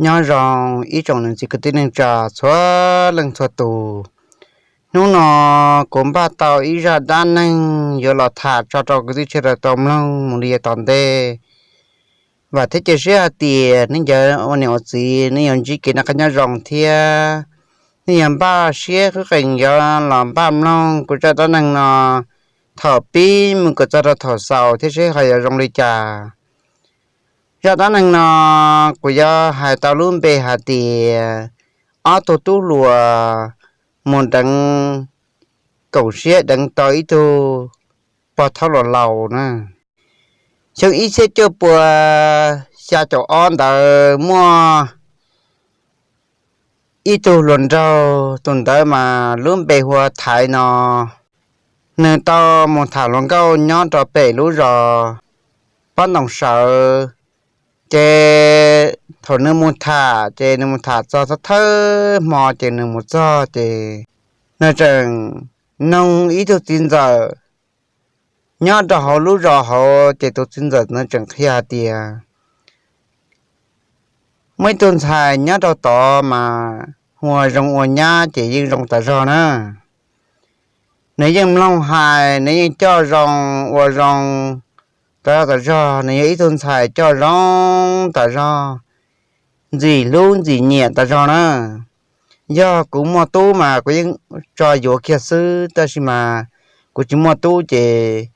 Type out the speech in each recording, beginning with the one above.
Nyob zoo ib tsoom niam txiv kwv tij neej tsa txhua leej txhua tus. Hnub no kuv npaj tau ib zaj dab neeg yuav los tham tso rau kwv tij sawv daws tau mloog mus li yav tom ntej. Vam thiab cia siab hais tias nej cov ua niam ua txiv nej yuav ntsib kev noj qab nyob zoo thiab nej yuav npaj siab qwb qees yuav los npaj mloog kuv zaj dab neeg no thaum pib mus kom txog rau thaum xaus thiab seb ho yuav zoo li cas. Zaj dab neeg no kuv yuav hais tau lub npe hais tias ob tug tub hluas mus deev, koom siab deev tau ib tug pog thaub hluas laus na. Xyoo ib txhiab cuaj pua xya caum ob ntawd muaj ib tug hluas nraug, tus ntawd mas lub npe hu ua Thaiv no. Nws tau mus tham hluas nkauj nyob rau pem lub zos Pob Ntoo Sawv. Ces thaum nws mus tham ces nws mus tham txog thawj thawj hmo ces nws mus txog ces nws tseem noog ib tug txiv ntxawm nyob rau hauv lub zos hauv ces tus txiv ntxawm ntawd tseem qhia hais tias muaj ib tug ntxhais nyob rau tod mas hu ua Zoo Ua Nyab ces yeej zoo tas zog na. Nws yeej mloog hais, nws yeej coj zoo ua zoo tas zog tas zog, nws yog ib tug ntxhais coj zoo tas zog, ntxim hlub ntxim nyiam tas zog na. Yog kuv muaj tub mas kuv yeej tso yuav kiag xwb, tab sis mas kuv tsis muaj tub ces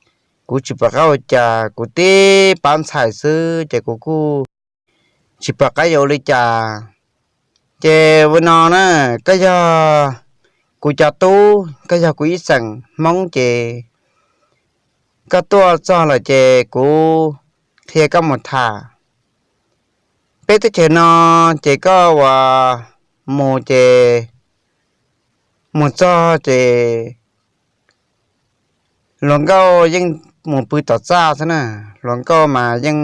kuv tsis pom qab ua cas, kuv tib pab ntxhais xwb ces kuv kuj tsis pom qab yuav ua li cas. Ces ua no na, koj yog kuv cov tub, koj yog kuv ib xeem Hmoob ces koj tuaj txog lawm ces kuv qhia koj mus tham. Peb teb chaws no ces koj uas mus ces mus txog ces hluas nkauj yeej mus pw tom txaj xwb na. Hluas nkauj mas yeej,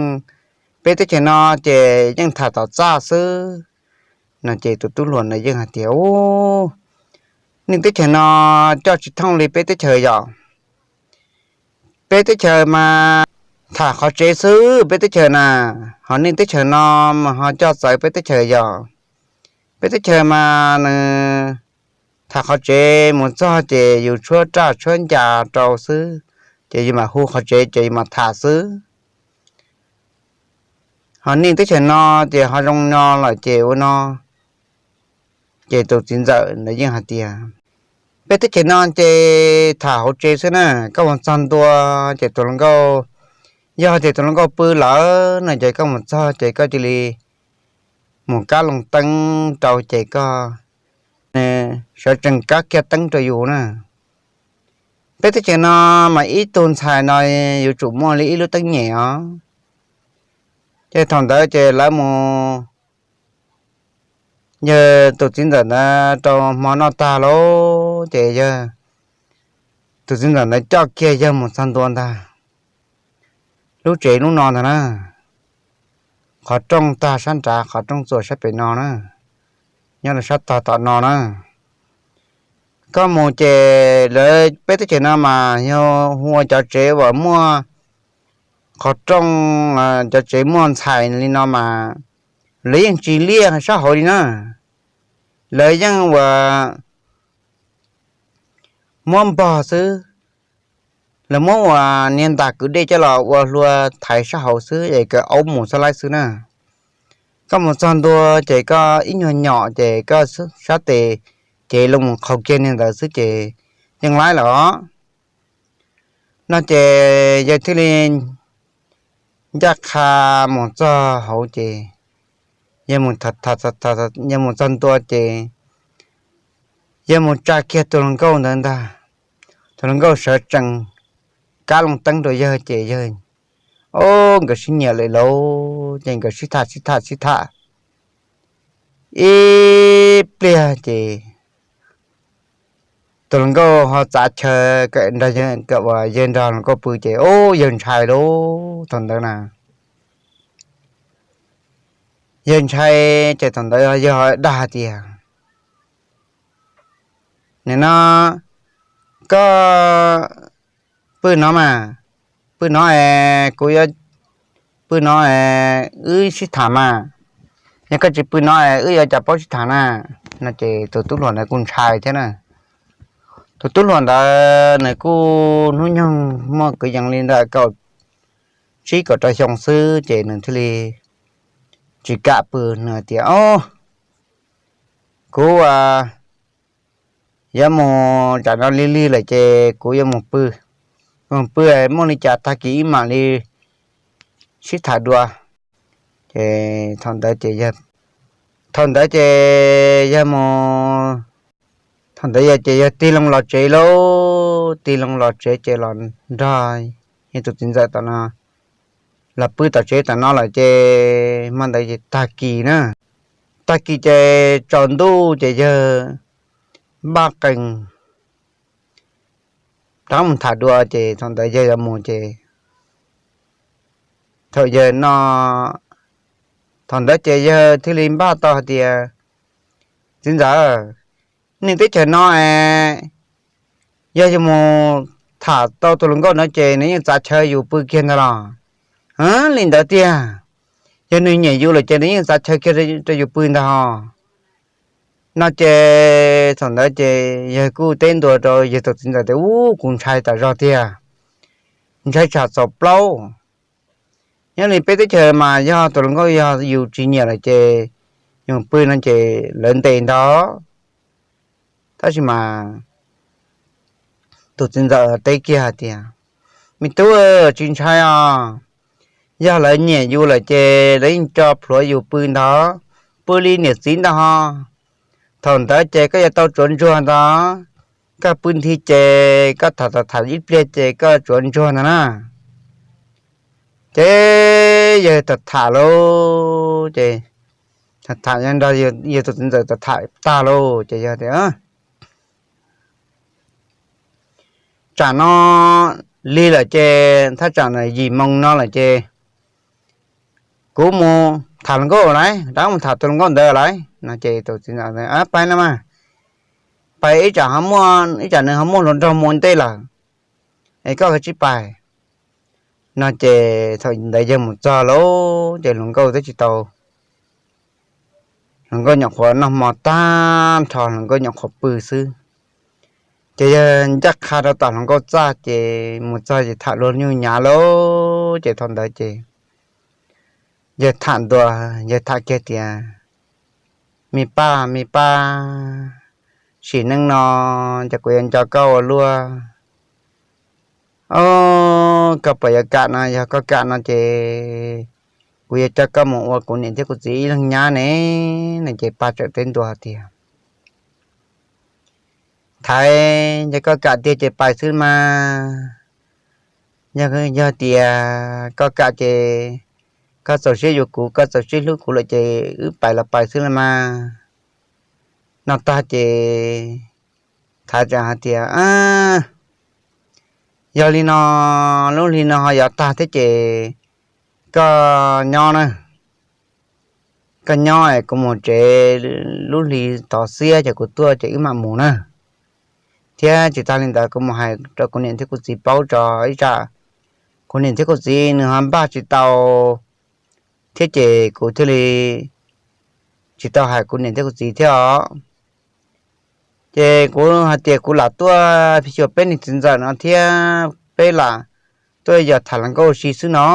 peb teb chaws no ces yeej tham tom txaj xwb no. Ces tus tub hluas ntawd yeej hais tias, u, nej teb chaws no coj tsis thooj li peb teb chaws yom. Peb teb chaws mas tham qhov tsev xwb peb teb chaws na, ho nej teb chaws no mas ho coj txawv peb teb chaws yom. Peb teb chaws mas nws tham qhov tsev mus txog ces yus tshuab raj tshuab ncas rau xwb, ces yus mam hu qhov tsev ces yus mam tham xwb. Ho nej teb chaws no ces ho zoo no lawm ces ua no. Ces tus txiv ntxawm ntawd yeej hais tias, peb teb chaws no ces tham hauv tsev xwb na, koj mus txog ntua ces tus hluas nkauj, yog tias tus hluas nkauj pw lawm no ces koj mus txog ces koj cia li mus kab loo teeb rau ces koj, sawv tsees kab kiag teeb rau yus na. Peb teb chaws no mas ib tug ntxhais no yuav tsum muaj li ib lub teeb nyem os. Ces thaum ntawd ces lawv mus, yawg tus txiv ntxawm ntawd rau hmo noj tag lauj, ces yawg, tus txiv ntxawm ntawd coj kiag yawg mus txog ntua ntag. Lub tsev lub no ntag na, qhov rooj tag sab nrad, qhov rooj txuas sab pem no na, nyob rau sab tog tom no na. Koj mus ces lawv peb teb chaws no mas yog hu ua cov tsev uas muaj qhov rooj, cov tsev muaj ntxhais li no mas lawv yeej tsis liaj sab hauv li na. Lawv yeej ua muab npog xwb, lawv muab ua niag ntas kwv dej coj los ua hlua thaiv sab hauv xwb es kawm aub mus xab laib xwb na. Koj mus txog ntua ces koj ib nyuag nyom ces koj sab tes ces loo mus qhau kiag niag ntawd xwb ces yeej laib lawm os. No ces yawg thiaj li ncaj qha mus txog hauv ces yawg mus txog ntua ces yawg mus tsa kiag tus hluas nkauj ntawd ntag. Tus hluas nkauj sawv tsees kab loo teeb rau yawg ces yawg, o, nkawd sib nyiam lawm lauj, ces nkawd sib tham sib tham sib tham ib pliag ces tus hluas nkauj ho txav chaw, yawg nrog hluas nkauj pw ces, o, yawg ntshai lauj thaum ntawd na. Yawg ntshai ces thaum ntawd yawg ho dag hais tias, nim no koj pw no mas, pw no es kuv yuav pw no es wb sib tham mas. Yog koj tsis pw no wb yuav cas paub sib tham na? No ces tus tub hluas ntawd kuj ntshai thiab na. Tus tub hluas ntawd nws kuj hnub nyoog muaj kwv yees li ntawm kaum tsib kaum rau xyoo xwb ces nws thiaj li tsis kam pw. Nws tias, Au, kuv yuav mus tsam no lig lig lawm ces kuv yuav mus pw. Mus pw, muaj li cas tag kis wb mam li sib tham dua. Ces thaum ntawd ces yog, thaum ntawd ces yog mus, thaum ntawd yog ces yog tig loo los tsev lauj, tig loo los tsev ces los nrog yawg tus txiv ntxawm tom no los pw tom tsev tom no lawm ces hmo ntawd ces tag kis na, tag kis ces tsaus ntuj ces yawg npaj qees rov mus tham dua ces thaum ntawd yawg yuav mus ces thaum yawg no, thaum ntawd ces yawg thiaj li npaj tau hais tias, Txiv ntxawm, nej teb chaws no es yog yus mus tham tau tus hluas nkauj no ces nws yeej txav chaw yus pw kiag ntag los? Li ntawd tiag, yog nws nyiam yus lawm ces nws yeej txav chaw kiag rau yus pw ntag hos. No ces thaum ntawd ces yawg kuj teb ntua rau yawg tus txiv ntxawm tias, Ub, kuv ntshai tas zog tiag, ntshai tshaj txaus plaub. Nyob li peb teb chaws mas yog tus hluas nkauj yog yus tsis nyiam lawm ces yus pw no ces lawv ntes ntag. Tab sis mas tus txiv ntxawm teb kiag hais tias, Me tub, tsis ntshai os. Yog lawv nyiam yus lawm ces lawv yeej tso plhuav yus pw ntag, pw li niam txiv ntag hos. Thaum ntawd ces koj yuav tau tsuav ntsuag ntag. Koj pw nthi ces koj tham tham ib pliag ces koj tsuav ntsuag ntag na. Ces yawg tham tham lauj ces, tham tham yawg nrog yawg tus txiv ntxawm tham tham tag lauj ces yawg tias, Tsam no lig lawm ces thaj tsam yim moo no lawm ces kuv mus tham hluas nkauj lawm, rov mus tham tus hluas nkauj ntawd lawm. No ces tus txiv ntxawm, Pais no mas, pais ib tsam ho muaj, ib tsam nws ho muaj hluas nraug mus ntej lawm es koj ho tsis pais. No ces thaum ntawd yawg mus txog lauj ces hluas nkauj twb tsis tau, hluas nkauj nyuam qhuav noj hmo tag nrho, hluas nkauj nyuam qhuav pw xwb. Ces yawg ncaj qha rau tom hluas nkauj txaj ces mus txog ces tham luag nyuj nyav lauj ces thaum ntawd ces yawg tham ntua, yawg tham kiag tias, Me paj, me paj, sim neej no ces kuv yuav nco koj ua luaj. Au, koj puas yuav kam no? Yog koj kam no ces kuv yuav coj koj mus ua kuv niam thiab kuv txiv ib leeg nyab ne. No ces paj txawm teb ntua hais tias, Thaiv, yog koj kam tiag ces pais xwb mas. Yog, yog tias koj kam ces koj txaus siab yuav kuv, koj txaus siab hlub kuv lawm ces wb pais los pais xwb los mas. No tag ces Thaiv txawm hais tias, Yog li no, lub hli no ho yuav tag thiab ces koj nyob na, koj nyob es kuv mus tsev, lub hli tov xiab ces kuv tuaj ces wb mam mus na. Thiab tsis tas li ntawd kuv mus hais rau kuv niam thiab kuv txiv paub tso, ib tsam kuv niam thiab kuv txiv nws ho npaj tsis tau thiab ces kuv thiaj li tsis tau hais kuv niam thiab kuv txiv thiab os. Ces kuv hais tias kuv lam tuaj phim xyuas peb niam txiv ntxawm no thiab peb lam tuaj yos tham hluas nkauj ua si xwb no.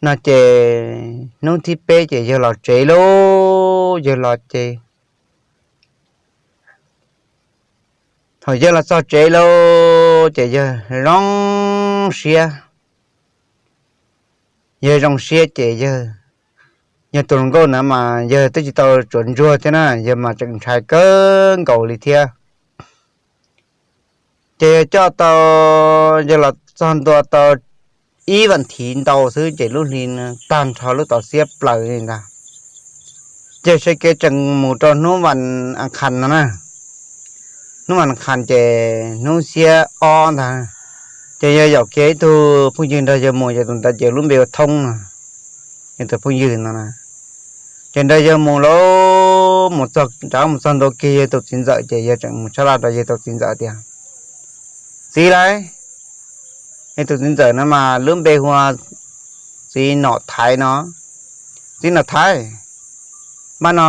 No ces hnub thib peb ces yawg los tsev lauj, yawg los ces thaum yawg los txog tsev lauj ces yawg zoo siab. Yawg zoo siab ces yawg, yawg tus hluas nkauj ntawd mas yawg twb tsis tau tsuav ntsuag thiab na, yawg mas tseem ntshai kawg nkaus li thiab. Ces yawg coj tau, yawg los txog ntua tau ib vas thiv ntau xwb ces lub hli tag nrho lub tov xiab plaws li ntag. Ces sawv kev tseem mus rau hnub vas a qhas no na, hnub vas a qhas ces hnub xiab ob ntag, ces yawg yaum kiag ib tug phooj ywg nrog yawg mus, ces tus ntawd ces lub npe ua Thoob no, yawg tus phooj ywg no na. Ces nrog yawg mus lauj, mus txog, rov mus txog ntua kiag yawg tus txiv ntxawm ces yawg tseem mus sab laj rau yawg tus txiv ntxawm tias, Txiv lauj, yawg tus txiv ntxawm no mas lub npe hu ua txiv Nom Thaiv no. Txiv Nraug Thaiv, npaj no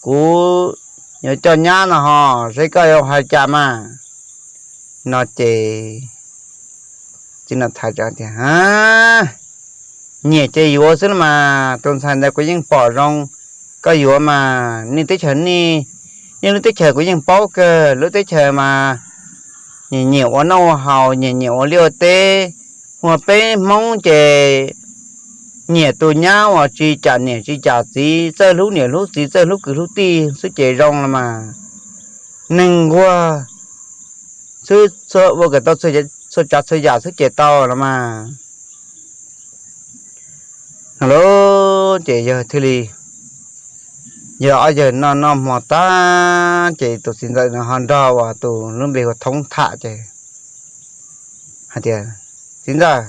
kuv yuav coj nyab no ho, seb koj yuav hais cas mas. No ces Txiv Nraug Thaiv tias, nyiam ces yuav xwb los mas, tus ntxhais ntawd kuv yeej pom zoo, koj yuav mas nej teb chaws nej, nej lub teb chaws kuv yeej paub kawg, lub teb chaws mas nyiam nyiam ua noj ua haus, nyiam nyiam ua liaj ua teb, ua peb Hmoob ces nyiam tus nyab uas tsis cam niam tsis cam txiv, txawj hlub niam hlub txiv, txawj hlub kwv hlub tij xwb ces zoo los mas. Neeg nquag xwb, ua kom tau txhua tsav txhua yam xwb ces tau los mas. No lawm ces yawg thiaj li, yog ob yawg noj noj hmo tag ces tus txiv ntxawm no ho nrog uas tus lub npe hu ua Thoob tham ces hais tias, Txiv ntxawm,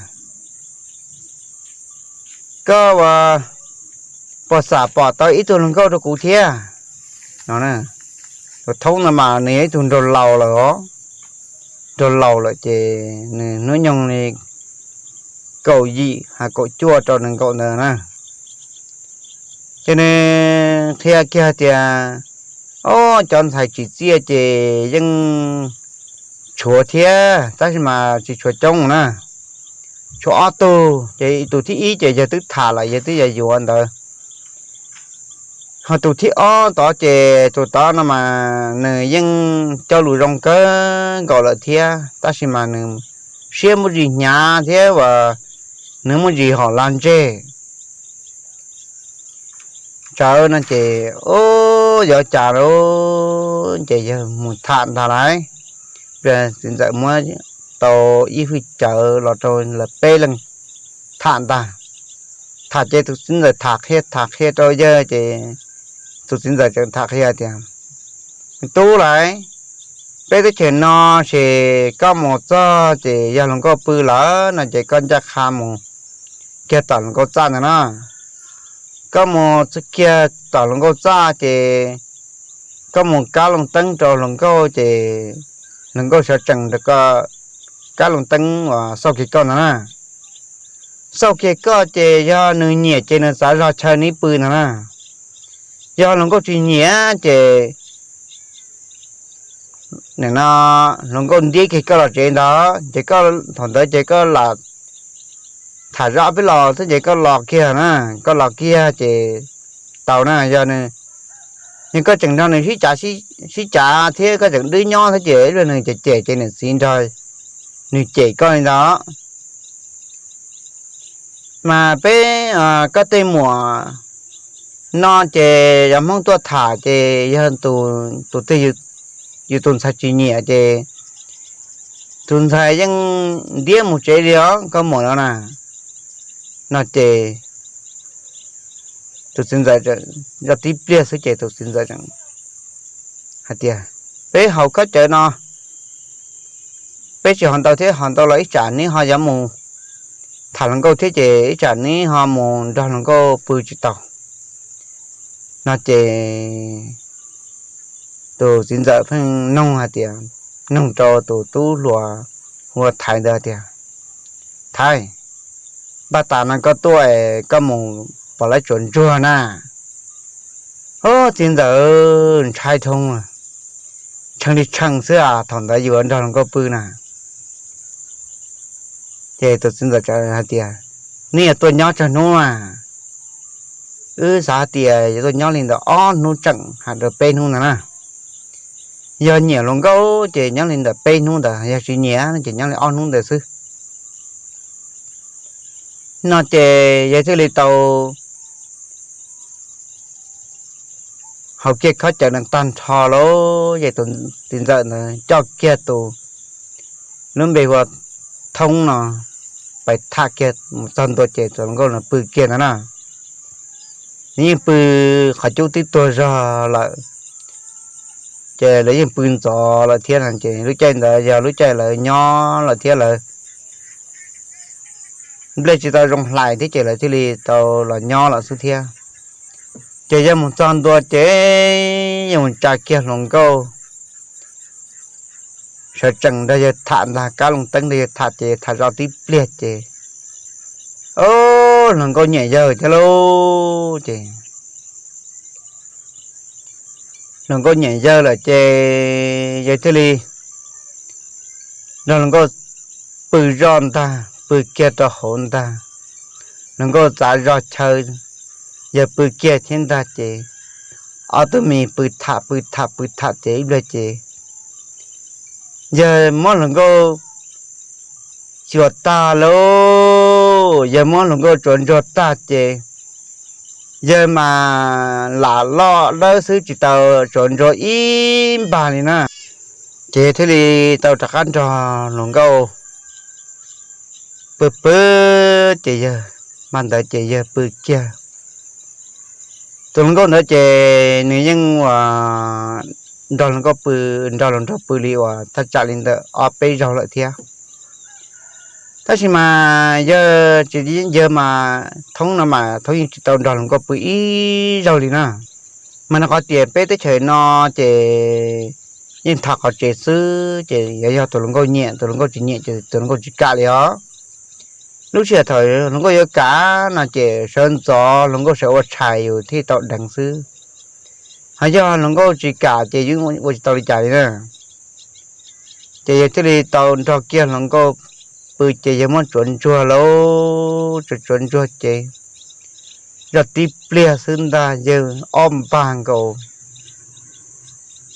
koj ua puas xam pom tau ib tug hluas nkauj rau kuv thiab? No, tus Thoob no mas nws yog ib tug nraug laus lawm os, nraug laus lawm ces nws hnub nyoog li kaum yim hos kaum cuaj rau nees nkaum ntawd na. Ces nws qhia kiag tias, Ob, cov ntxhais tsim txiaj ces yeej tshuav thiab tab sis mas tsis tshuav coob na, tshuav ob tug ces tus thib ib ces yawg twb tham lawm, yawg twb yuav yuav ntawd. Ho tus thib ob tod ces tus tod no mas nws yeej coj lus zoo kawg nkaus lawm thiab tab sis mas nws siab muaj tsis hnyav thiab uas nws muaj tsis hom lag ntseg tsawv no ces, Ub, yuav cas lauj? Ces yawg mus tham ntag lauj. Txiv ntxawm muab tau ib hwj cawv los rau lawv peb leeg tham ntag. Tham ces tus txiv ntxawm tham qhia tham qhia rau yawg ces tus txiv ntxawm tseem tham qhia tias, Me tub lauj, peb teb chaws no ces koj mus txog ces yog hluas nkauj pw lawm no ces koj ncaj qha mus kiag tom hluas nkauj txaj ntag na. Koj mus kiag tom hluas nkauj txaj ces koj mus kab loo teeb rau hluas nkauj ces hluas nkauj sawv tsees rau koj kab loo teeb uas xauj kiag koj ntag na. Xauj kiag koj ces yog nws nyiam ces nws txav zog chaw neb pw ntag na. Yog hluas nkauj tsis nyiam ces nim no hluas nkauj ntiab kiag koj los tsev ntag ces koj thaum ntawd ces koj lam tham zaj peb los xwb ces koj los kiag na, koj los kiag ces tau na. Yog nws, yog koj tseem nrog nws sib cav, sib cav thiab koj tseem dwb nyob thiab ces ib pliag nws cem cem ces niam txiv nrog nws cem koj li ntawd. Mas peb, koj tej muam no ces yog Hmoob tuaj tham ces yog tus twg yus tus ntxhais tsis nyiam ces tus ntxhais yeej ntiab mus tsev li os koj muam no na. No ces tus txiv ntxawm zoj tib pliag xwb ces tus txiv ntxawm hais tias, Peb haus khaub cawv no, peb tsis haus ntau thiab, haus ntau los ib tsam neb ho yuav mus tham hluas nkauj thiab ces ib tsam neb ho mus nrog hluas nkauj pw tsis tau. No ces tus txiv ntxawm pheej noog hais tias, noog rau tus tub hluas hu ua Thaiv ntawd tias, Thaiv, npaj tas no koj tuaj es koj mus pom lawv tsuas ntsuag na. Ub, txiv ntxawm ntshai dhau, tshee li tshee xwb as, thaum ntawd yus nrog hluas nkauj pw na. Ces tus txiv ntxawm hais tias, Neb yuav tuaj nyob tsawg hnub na? Wb xav hais tias yuav tuaj nyob li ntawm ob hnub tseem hais rau peb hnub ntawd na. Yog nyiam hluas nkauj ces nyob li ntawm peb hnub ntawd, yog tsis nyiam ces nyob li ob hnub ntawd xwb. No ces yawg thiaj li tau haus kiag khaub cawv no tag nrho lauj, ces tus txiv ntxawm ntawd coj kiag tus lub npe hu ua Thoob no pais tham kiag mus txog ntua ces tus hluas nkauj no pw kiag ntawd na. Nws yeej pw, qhov cub twb tuag zog lawm, ces lawv yeej pw ntxov lawm thiab no ces lub caij ntawd yog lub caij lawv nyob lawm thiab, lawv nplej tsis tau zoo hlais thiab ces lawv thiaj li tau los nyob lawm xwb thiab. Ces yog mus txog ntua ces yog mus tsa kiag hluas nkauj sawv tsees nrog yawg tham ntag, kab loo teeb nrog yawg tham ces tham zoj tib pliag ces, Ub, hluas nkauj nyiam yawg thiab lauj. Ces hluas nkauj nyiam yawg lawm ces yawg thiaj li nrog hluas nkauj pw zoj ntag, pw kiag rau hauv ntag. Hluas nkauj txav zog chaw, yawg pw kiag thiab ntag ces ob tug mis pw tham pw tham pw tham ces ib pliag ces yawg muab hluas nkauj tsuav tag lauj, yawg muab hluas nkauj tsuav ntsuag tag ces yawg mas lam loj dawb xwb tsis tau tsuav ntsuag ib npag li na. Ces thiaj li tau rov qab nrog hluas nkauj pw pw ces yawg, npaj ntawd ces yawg pw kiag. Tus hluas nkauj ntawd ces nws yeej uas nrog hluas nkauj pw, nrog hluas nraug pw li uas thaj tsam li ntawm ob peb zaug lawm thiab. Tab sis mas yawg tsis, yawg mas thoob no mas thoob yeej tsis tau nrog hluas nkauj pw ib zaug li na. Mas nws qhov tias peb teb chaws no ces yeej tham qhov tsev xwb ces yog tus hluas nkauj nyiam, tus hluas nkauj tsis nyiam ces tus hluas nkauj tsis kam li os. Lub sij hawm thaum hluas nkauj yuav kam no ces sawv ntxov hluas nkauj sawv ua tshais yus thiaj tau deev xwb. Ho yog hluas nkauj tsis kam ces yeej ua tsis tau li cas li na. Ces yawg thiaj li tau nrog kiag hluas nkauj pw ces yawg muab tsuav ntsuag lauj, tsuav tsuav ntsuag ces zoj tib pliag xwb ntag yawg ob npag nkaus.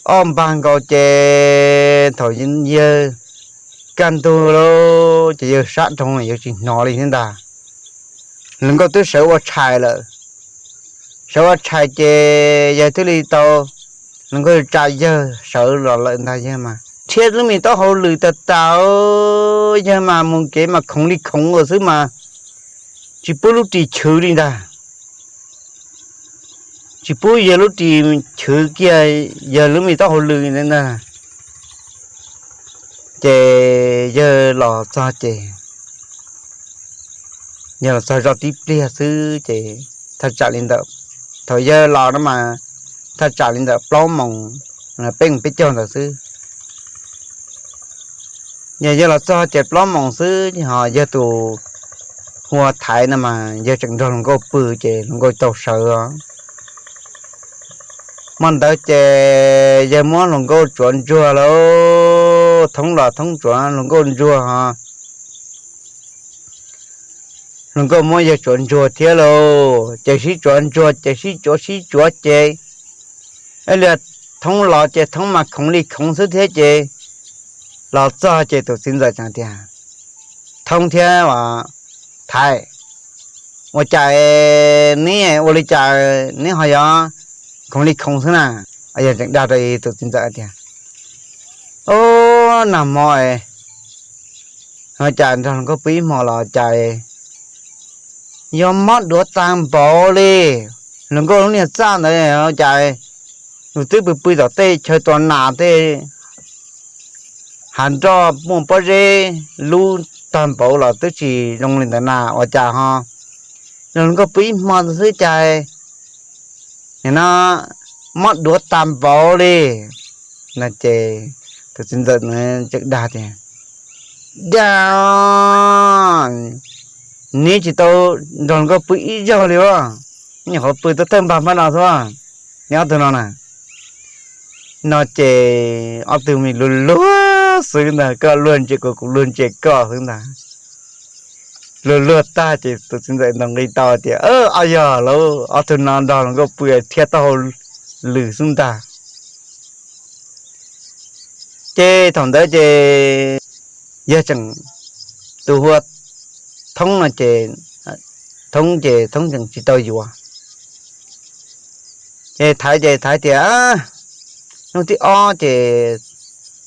Ob npag nkaus ces thaum yawg kaj ntug lauj ces yawg sab dhau yawg tsis hnov li thiab ntag. Hluas nkauj twb sawv ua tshais lawm, sawv ua tshais ces yawg thiaj li tau, hluas nkauj tsa yawg sawv los lawm ntag yawg mas rhiab lub me taub hau lwm tas tas, yawg mas mus kev mas khoov li khoov ua xwb mas tsis pub lub ris chwv li ntag. Tsis pub yawg lub ris chwv kiag yawg lub me taub hau lwm ntag. Ces yawg los txog ces yawg los txog zoj tib pliag xwb ces thaj tsam li ntawm, thaum yawg los no mas thaj tsam li ntawm plaub moos, peb moos peb caug ntawd xwb. Yog yawg los txog ces plaub moos xwb ho yawg tus hu ua Thaiv no mas yawg tseem nrog hluas nkauj pw ces hluas nkauj tau sawv os. Hmo ntawd ces yawg muab hluas nkauj tsuav ntsuag lauj, thoob los thoob tsuav hluas nkauj ntsuag ho hluas nkauj muab yawg tsuav ntsuag thiab lauj, ces sib tsuav ntsuag ces sib tsuav sib tsuav ces ib li thoob los ces thoob mas khoov li khoov xwb thiab ces los txog ces tus txiv ntxawm tseem tias, Thoob thiab Thaiv, ua cas neb ua li cas neb ho yuav khoov li khoov xwb na? Yawg tseem dag rau tus txiv ntxawm tias, Ob, nag hmo ua cas nrog hluas nkauj pw ib hmo los cas yuav mob duav tag npaum li. Hluas nkauj lub niag txaj ntawd ua cas nws twb pw pw tom tej chaw tua nas tej hav nroj muaj pob zeb lub tag npaum los twb tsis zoo li ntawd na, ua cas ho nrog hluas nkauj pw ib hmo xwb cas nim no mob duav tag npaum li. No ces tus txiv ntxawm tseem dag tias, Dag, neb tsis tau nrog hluas nkauj pw ib zaug li as, nyuam qhuav pw tau thawj npag npaj no xwb, neb ob tug no na. No ces ob tug me luag luag xwb ntag, koj luag ntsia kuv, kuv luag ntsia koj xwb ntag. Luag luag tag ces tus txiv ntxawm ntaus nqi tau tias, Ab, yog lauj, ob tug no nrog hluas nkauj pw thiab taub hau lwm xwb ntag. Ces thaum ntawd ces yawg tseem, tus hu ua Thoob no ces, Thoob ces Thoob tseem tsis tau yuav. Ces Thaiv ces Thaiv tias, hnub thib ob ces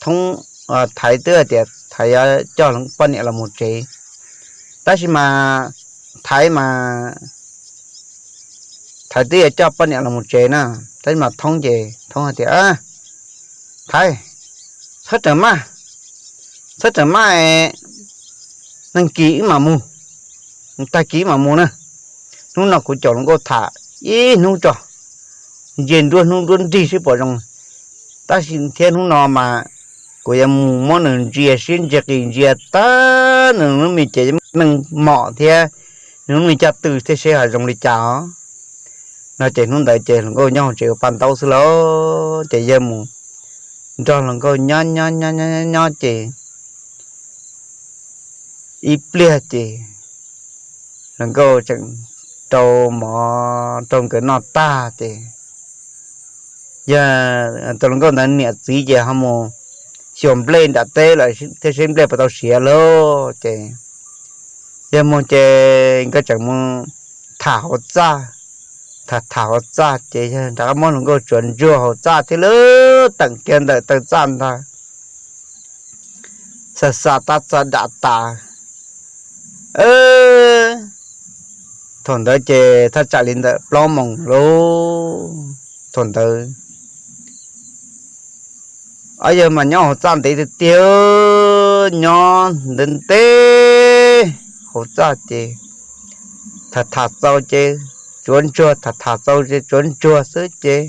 Thoob, Thaiv twb hais tias Thaiv yuav coj poj niam los mus tsev, tab sis mas Thaiv mas, Thaiv twb yuav coj poj niam los mus tsev na, tab sis mas Thoob ces Thoob hais tias, Thaiv, txhob rawm maj, txhob rawm maj, nag kis wb mam mus, tag kis wb mam mus na. Hnub no kuv caum hluas nkauj tham ib hnub tso, ntsia nruab hnub nruab nrig seb puas zoo, tab sis thiab hnub no mas kuv yuav mus muab nws ntsia siab ntsia qis ntsia tag nws lub me cev meej mom thiab hnub no caj twg thiab seb ho zoo li cas os. No ces hnub ntawd ces hluas nkauj nyob hauv tsev ua paj ntaub xwb lauj. Ces yawg mus nrog hluas nkauj nyob nyob nyob nyob nyob ces ib pliag ces hluas nkauj tseem rau mov rau nkawd noj tag ces yog tus hluas nkauj ntawd niam txiv ces ho mus xyuas nplej nram teb lawm thiab seb nplej puas tau siav lauj. Ces yawg mus ces nkawd tseem mus tham hauv txaj, tham tham hauv txaj ces yawg rov qab muab hluas nkauj tsuav ntsuag hauv txaj thiab lub teem kiag ntawm taw txaj ntag, xa xa tab txaj dam tas. Thaum ntawd ces thaj tsam li ntawm plaub moos lauj. Thaum ntawd ob yawg mas nyob hauv txaj ntev tiag tiag, nyob ntev ntev hauv txaj ces tham tham txaus ces tsuav ntsuag, tham tham txaus ces tsuav ntsuag xwb ces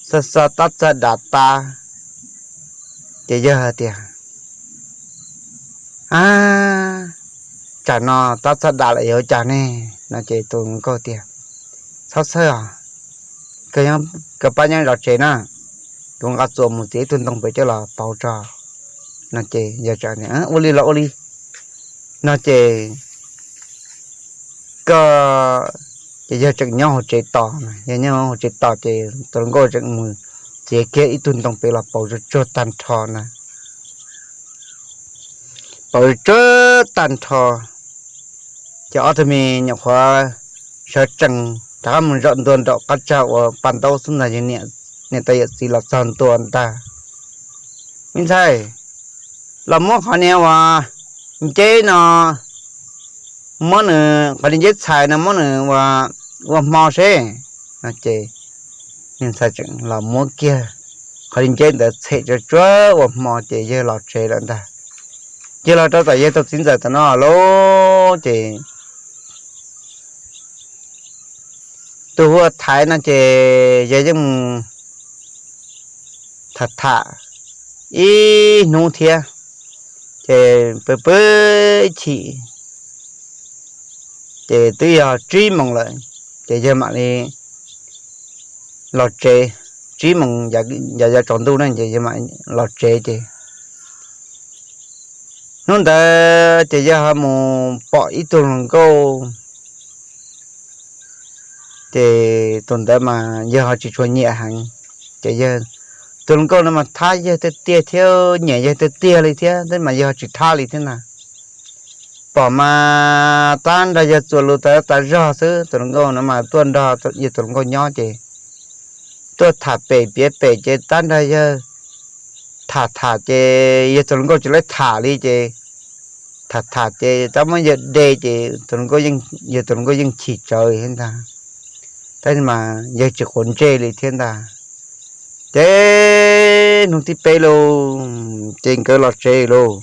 xa xa tab txaj dam tas ces yawg hais tias, A, tsam no tab txaj dam lawm yuav ua cas ne? No ces tus nkauj tias, Txhob txhawj os, koj pab nyob zov tsev na, kuv nqa txuas mus txiav ib tug ntoo pem coj los pauv tso. No ces yawg, Ua li los ua li. No ces koj, ces yawg tseem nyob hauv tsev tos, yawg nyob hauv tsev tos ces tus hluas nkauj tseem mus txiav kiag ib tug ntoo pem los pauv tsuag tsuag tag nrho na. Pauv tsuag tag nrho ces ob tug me nyuam qhuav sawv tsees rov qab mus zaum ntua nraum qab tsag ua paj ntaub xwb ntag. Yawg niam tais yawm txiv los txog ntua ntag, Me ntxhais, los muab qhov niag uas nceb no, muab nws qhov niag nceb txhais no muab nws ua hmo seb. No ces niag ntxhais tseem los muab kiag qhov niag nceb ntawd txhem tsuag tsuag ua hmo ces yawg los tsev lawm ntag. Ces los rau tom yawg tus txiv ntxawm tom no lauj ces tus hu ua Thaiv no ces yawg yeej mus tham tham ib hnub thiab, ces pw pw chim ces twb yog tsib moos lawm, ces yawg mam li los tsev. Tsib moos yav yav tsaus ntuj na ces yawg mam los tsev ces hnub ntawd ces yawg ho mus pom ib tug hluas nkauj, ces tus ntawd mas yawg ho tsis tshua nyiam heev. Ces yawg, tus hluas nkauj no mas thab yawg tiag tiag thiab nyiam yawg tiag tiag li thiab, tab mas yawg ho tsis thab li thiab ntag. Pom mas tab nrog yawg txuas lus tas tas zog xwb. Tus hluas nkauj no mas tuaj nrog yawg tus hluas nkauj nyob ces tuaj tham pem piav pem ces tab nrog yawg tham tham ces yawg tus hluas nkauj tsis laib tham li ces tham tham ces tab muab yawg de ces yawg tus hluas nkauj yeej chim tsawv thiab ntag. Tab mas yawg tsis quav ntsej li thiab ntag. Ces hnub thib peb lauj, ces nkawd los tsev lauj.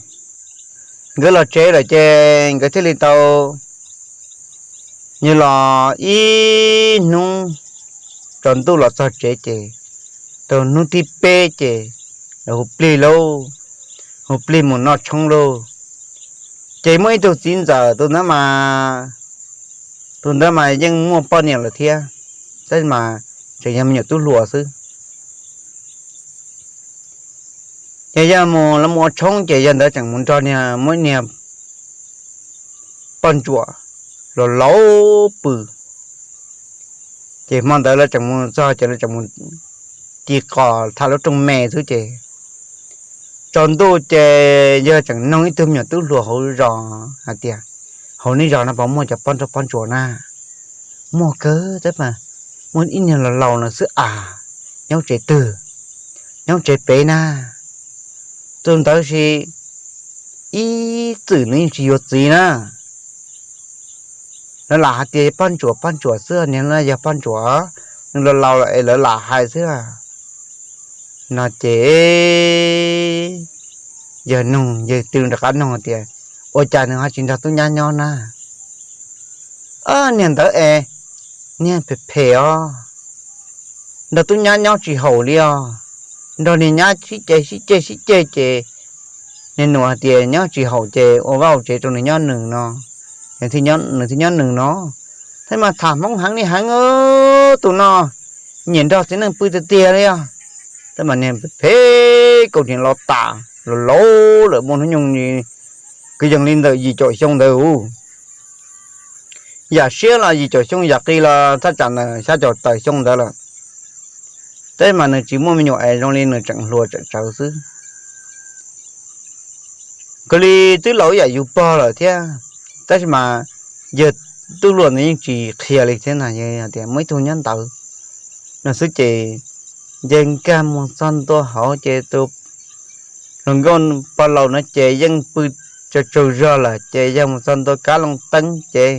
Nkawd los tsev lawm ces nkawd thiaj li tau, yawg los ib hnub tsaus ntuj los txog tsev ces tau hnub thib peb ces hu plig lauj, hu plig mus noj tshoob lauj. Ces muaj ib tug txiv ntxawm, tus ntawd mas, tus ntawd mas yeej muaj poj niam lawm thiab, tab mas tseem yog me nyuam tub hluas xwb. Ces yawg mus, lawv mus ua tshoob ces yawg ntawd tseem mus nrog niag, muaj ib niag poj ntsuam laus laus pw. Ces hmo ntawd lawv tseem mus txog ces lawv tseem mus ci qos tham lub rooj me xwb ces tsaus ntuj ces yawg tseem noog ib tug me nyuam tub hluas hauv zos hais tias, Hauv nej zos no puas muaj cov poj nrauj poj ntsuam na? Muaj kawg tab mas, muaj ib niag laus laus no xwb as, nyob tsev twg? Nyob tsev pem na. Tus ntawd sis ib txwm nws yeej tsis yuav txiv na. Lawv lam hais tias poj ntsuam poj ntsuam xwb, niag no yog poj ntsuam, nws laus laus lawm es lawv lam hais xwb. No ces yawg nug, yawg twb rov qab nug tias, Ua cas nws ho tsis nrog tub nyab nyob na? Niag ntawd es niag phem phem os, nrog tub nyab nyob tsis haum li os. Nrog niag nyab sib ceg sib ceg sib ceg ces niag nus hais tias nyob tsis haum ces ua vaj ua tsev rau nws nyob nws no, nws thiaj nyob nws no. Thiab mas tham Hmoob heev li heev os, tus no nyiam nrog txiv neej pw tiag tiag li os. Thiab mas niag phem kaus hniav los tas los laus lawm, muaj hnub nyoog kwv yees li ntawm yim caum xyoo ntawd. Yam siab los yim caum xyoo, yam qis los thaj tsam ntawm xya caum tawm xyoo ntawd lawm. Tab sis mas nws tsis muaj me nyuam es zoo li nws tseem hluas tseem tsawv xwb. Kawg li twb laus ib yam yus pog lawm thiab, tab sis mas yawg tub hluas ntawd yeej tsis qhia li thiab na, yawg tias muaj ib tug nyob ntawd no xwb ces yawg nkag mus txog ntua hauv ces tus hluas nkauj pog laus no ces yeej pw tsaug tsaug zog lawm ces yawg mus txog ntua kab looj teeb ces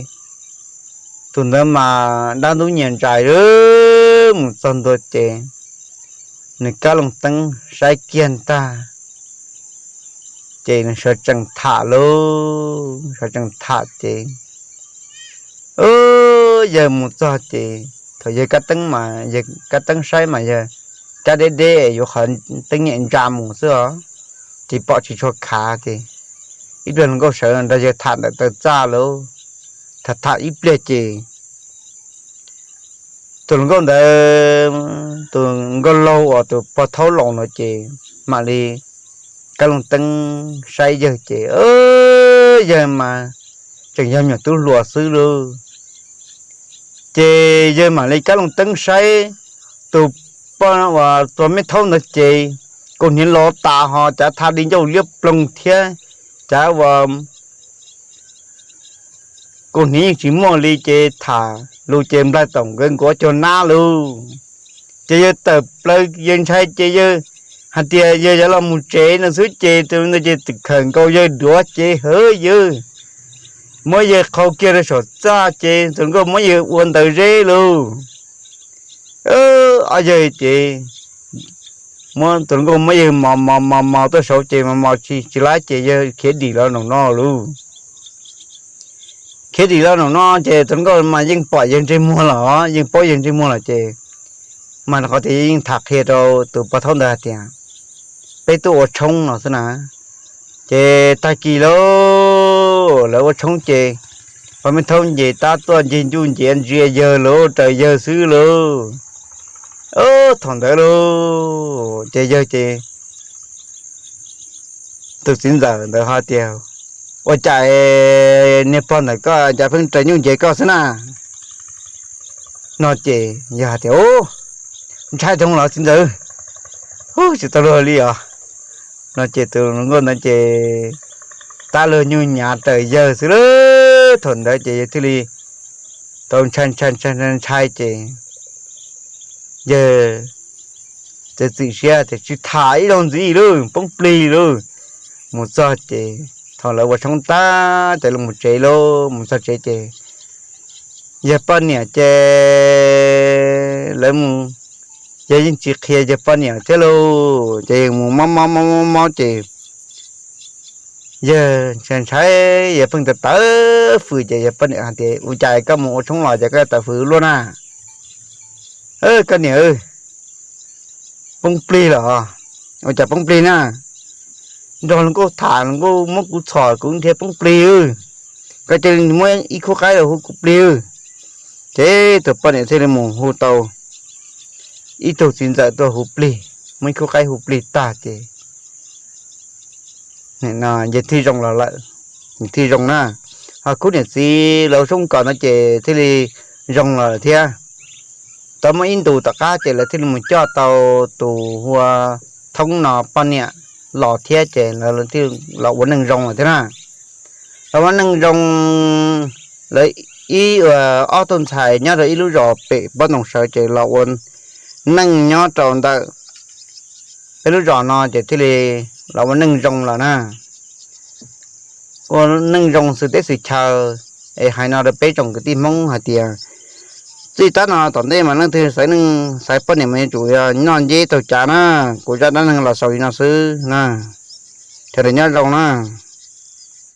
tus ntawd mas dab ntub nyias ntsais mus txog ntua ces nws kab looj teeb saib kiag ntag ces nws sawv tsees tham lauj, sawv tsees tham ces yawg mus txog ces thaum yawg kab teeb mas yawg kab teeb saib mas yawg kab deb deb yuav qhov teeb nyem ntsa mus xwb os, ces pom tsis tshua khav ces ib pliag hluas nkauj sawv nrog yawg tham ntawm taw txaj lauj. Tham tham ib pliag ces tus hluas nkauj ntawd, tus nkauj laug uas tus pog thaub laus no ces mam li kab looj teeb saib yawg ces yawg mas tseem yog me nyuam tub hluas xwb lauj. Ces yawg mam li kab looj teeb saib tus pog uas tus me thaub ntawd ces kaus hniav los tas ho cav tha di ncauj liab ploog thiab cav uas kaus hniav yeej tsis muaj li ces tham lus ces nplaig taum nkawd nkuav cuag nab lauj. Ces yawg tawm plaws yawg ntshai ces yawg hais tias yawg yuav los mus tsev no xwb ces tus ntawd ces txawm khawm nkaus yawg duav ces hawv yawg, muab yawg qhau kiag rau saum txaj ces tus hluas nkauj muab yawg ua ntawd zeb lauj. Ob yawg ces muab tus hluas nkauj muab yawg mos mos mos mos tuaj saud ces mos mos tsis tsis laib ces yawg khiav dim los nraum no lauj. Khiav dim los nraum no ces tus hluas nkauj mas yeej pom yawg ntsej muag los yeej paub yawg ntsej muag lawm ces mas rau qhov tias yawg yeej tham qhia rau tus pog thaub ntawd hais tias peb tuaj ua tshoob no xwb na. Ces tag kis lauj lawv ua tshoob ces pog me thaub nce tab tuaj ncig ncuj nciav ntsia yawg lauj, raws yawg xwb lauj. Thaum ntawd lauj ces yawg ces tus txiv ntxawm ntawd ho tias ua cas niag pog ntawm koj cas pheej raws ncuj nciav koj xwb na. No ces yawg hais tias ntshai dhau los txiv ntxawm, hu tsis tau luag li os. No ces tus hluas nkauj ntawd ces tab luag nyuj nyav raws yawg xwb lauj. Thaum ntawd ces yawg thiaj li tau ntshai ntshai ntshai ntshai ces yawg txiav txim siab tias tsis tham ib zaug ntxiv lauj, poob plig lauj. Mus txog ces thaum lawv ua tshoob tag ces lawv mus tsev lauj, mus txog tsev ces yawg poj niam ces lawv mus, yawg yeej tsis qhia yawg poj niam thiab lauj, ces mus mob mob mob mob mob ces yawg ntshai ntshai, yawg pheej tawv tawv fwm ces yawg poj niam hais tias ua cas koj mus ua tshoob los ces koj tawv fwm luaj na. Koj niam, poob plig los? Ua cas poob plig na? Nrog hluas nkauj tham, hluas nkauj muab kuv txhom kuv nrhiav poob plig. Koj cia li muab ib khub qaib los hu kuv plig. Ces tus poj niam thiaj li mus hu tau ib tug txiv ntxawm tuaj hu plig, muab ib khub qaib hu plig tag ces yawg thiaj zoo los lawm, thiaj zoo na. Ho khub niam txiv laus soob kom no ces thiaj li zoo los lawm thiab. Tau muaj ib ntus tom qab ces lawv thiaj li mus coj tau tus hu ua Thoob no poj niam los thiab ces lawv thiaj los ua neej zoo lawm thiab na. Los ua neej zoo, lawv ib, ob tug ntxhais nyob rau ib lub zos pem pob ntoo sawv ces los ua neej nyob rau ntawm peb lub zos no ces thiaj li los ua neej zoo lawm na. Ua neej zoo xws teb xws chaw. Es hais no rau peb tsoom kwv tij Hmoob hais tias txij tab no tom ntej mas leej twg xaiv neej xaiv poj niam mas yuav tsum yog noj nceb taug cav na. Kuv zaj dab neeg los xaus li no xwb na. Sawv daws nyob zoo na.